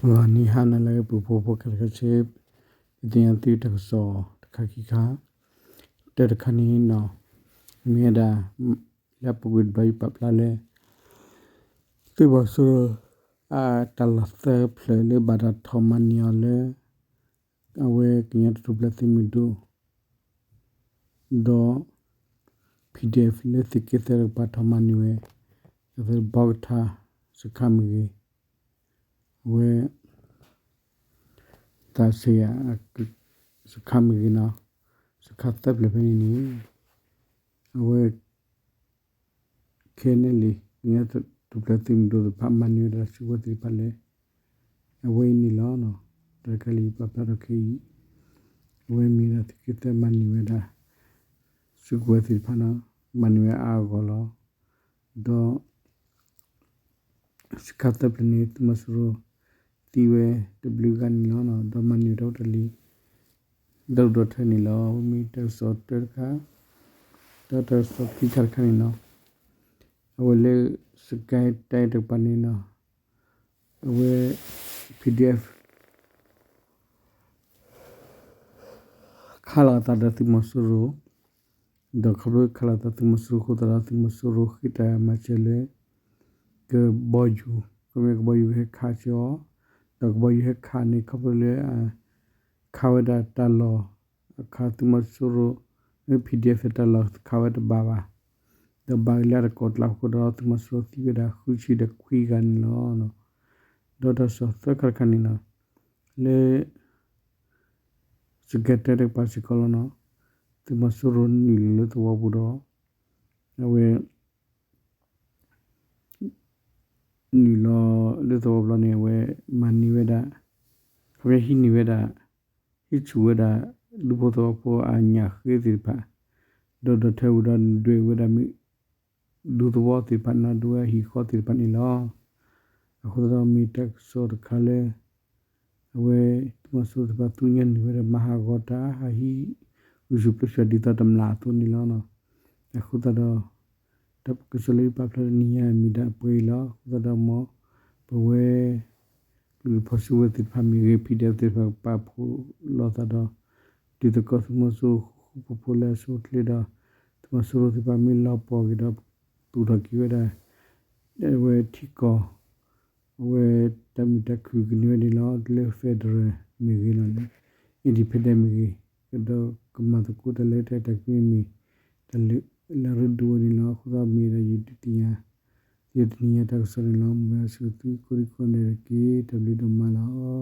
ဂီၤနံၤဟါနၤလၢအဂ့ၤ ပှၤဖှီၣ်ဖိခဲလၢာ်ခဲဆ့, ယသ့ၣ်ညါသုတၢ်ကစီၣ်တခါခံခါ, တၢ်တခါန့ၣ်နီၤ, မ့ၢ်ဝဲဒၣ် လၢအပူၤကွံာ်တဘျီယပာ်ဖျါလၢ သုးမီၤစိရိၤ အတၢ်လီၢ်သၢဖျၢၣ်လၢဘၣ်တၢ်ထီၣ်မၤန့ၢ်အီၤလၢ အဝဲကညီတၢ်ထူၣ်ဖျဲးသုးမုၢ်ဒိၣ် ဒီး PDF လၢသုးက့သၢတကပၤထီၣ်မၤန့ၢ်ဝဲ အသးဘီကထါစခါမ့ၢ်ဂ့ၤ, အဝဲ သးစဲယၤ စခါမ့ၢ်ဂ့ၤနီၤ, စခါသၢဖျၢၣ်ဖဲန့ၣ်န့ၣ် အဝဲ ခဲန့ၣ်လံ ကညီတၢ်ထူၣ်ဖျဲးသုးမုၢ်ဒိၣ်တဖၣ်မၤန့ၢ်ဝဲဒၣ်စုကဝဲၤသ့ၣ်တဖၣ်လၢ အဝဲအံၤန့ၣ်လီၤ. တၢ်တခါလၢယပာ်ဖျါထီၣ်ခဲအံၤ အဝဲမ့ၢ်ဒၣ်သုးက့သၢမၤန့ၢ်ဝဲဒၣ် စုကဝဲၤသ့ၣ်တဖၣ်နီၤ, မၤန့ၢ်ဝဲအါအါဂီၢ်ဂီၢ်လီၤ. ဒီး စခါသၢဖျၢၣ်န့ၣ် သုးမီၤစိရိၤ သံဝဲတဘျုးဂၤန့ၣ်လီၤ. ဒီးမၤန့ၢ်ဝဲတၢ်အိၣ်တၢ်လံၤ ဒီဒူၣ်ဒီထၢန့ၣ်လီၤ. အဝဲမ့ၢ်တၢ်ကစီၣ်တၢတခါ, ဒီးတၢ်ကစီၣ်ခံခါတခါန့ၣ်နီၤ, အဝဲလၢ စကဲတဲတကပၤန့ၣ်နီၤ, အဝဲ PDF ခးလီၤအသးဒီးသုးမီၤစိရိၤ, ဒီးခီဖျိခးလီၤအသးသုးမီၤစိရိၤအဃိသတးဒီး သုးမီၤစိရိၤဃ့တၢ်မၤစၢၤလၢ ကဘီယူၤ, ခီဖျိကဘီယူၤဟဲခးစၢၤအီၤ, ဒီးကဘီယူၤဟဲခးန့ၣ် ခီဖျိလၢ ခးဝဲဒၣ်တၢ်လီၢ် အခးသုးမီၤစိရိၤ လၢ PDF တၢ်လီၢ်ခးဝဲတဘၣ်ဘၣ်, ဒီးဘၣ်ကလၢတကိးကျါအဃိဒီး သုးမီၤစိရိၤသံဝဲဒၣ်ဃုဆံဒီးခွံဂၤန့ၣ်လီၤ. ဒီးတၢ်ကစီၣ်သၢခါတခါန့ၣ်နီၤ, လၢ စကဲတဲတကပၤစ့ၢ်ကီးလီၤနီၤ, သုးမီၤစိရိၤနုာ်လီၤလၢသဝီပူၤဒီး အဝဲ နုာ်လီၤလၢသဝီပူၤလီၤန့ၣ် အဝဲမၤန့ၢ်ဝဲဒၣ် ခီဖျိဟံးန့ၢ်ဝဲဒၣ် ဟံးဆူၣ်ဝဲဒၣ် ဒူဖိသဝီဖိအညၣ်ဃ့သ့ၣ်တဖၣ်, ဒီးဒီးထၢဝံၤဒီးဒွဲၣ်ဝဲဒၣ်မ့ၢ် ဒူသဝီသ့ၣ်တဖၣ်န့ၣ်လီၤ, ဒွဲၣ်ဝဲဟံၣ်ဃီသ့ၣ်တဖၣ်န့ၣ်လီၤ. အဃိသတးဒီးမ့ၢ်တၢ်ကစီၣ်တခါလၢ အဝဲ သုးမီၤစိရိၤတဖၣ်သူညါနုာ်ဝဲဒၣ်မၤဟးဂီၤတၢ် ဟးဟံးဂုာ်ဆူၣ်ပျိဆူၣ်ဒ်သိးတမျၢ်အသိးန့ၣ်လီၤ. အဃိသတးဒီး တၢ်ကစီၣ်လၢယပာ်ဖျါတနံၤညါမ့ၢ်ဒၣ်ပှဲၤအံၤလီၤ. အဃိသတးဒီးမ် ပဝဲ ကလုာ်ဒူၣ်ဖီၣ်စုကဝဲၤသ့ၣ်တဖၣ်မ့ၢ်ဂ့ၤ PDF သ့ၣ်တဖၣ်ကပာ်ဖှိၣ်လိာ်သးဒီး တံၤသကိးသုးမီၤစိရိၤဃူဃူဖိးဖိးလၢအဆိအချ့ဒီး သုးမီၤစိရိၤသ့ၣ်တဖၣ်မ့ၢ်လီၤပှီၢ်က့ၤဒီး သူၣ်ထီၣ်က့ၤဝဲဒၣ် အဝဲထံကီၢ် အဝဲတၢ်မုာ်တၢ်ခုၣ်ကန့ၢ်ဝဲန့ၣ်လီၤ. လၢ federal မ့ၢ်ဂ့ၤလီၤလၢ independent မ့ၢ်ဂ့ၤ ကဒီးကမၤသကိးတၢ်လၢတၢ်အဲၣ်တၢ်ကွံမ့ၢ် တၢ်လၢလၢအရ့ဒိၣ်ဝဲန့ၣ်လီၤ. အဃိသတးမ့ၢ်ဒၣ်ယဒုးသ့ၣ်ညါ ယတနံၤညါတၢ်ကစီၣ်န့ၣ်လီၤ. မ်အဝဲဆူသုကိးဒံကိးနံၤတက့ၢ်. တၢ်ဘျုးဒိၣ်မးလီၤ.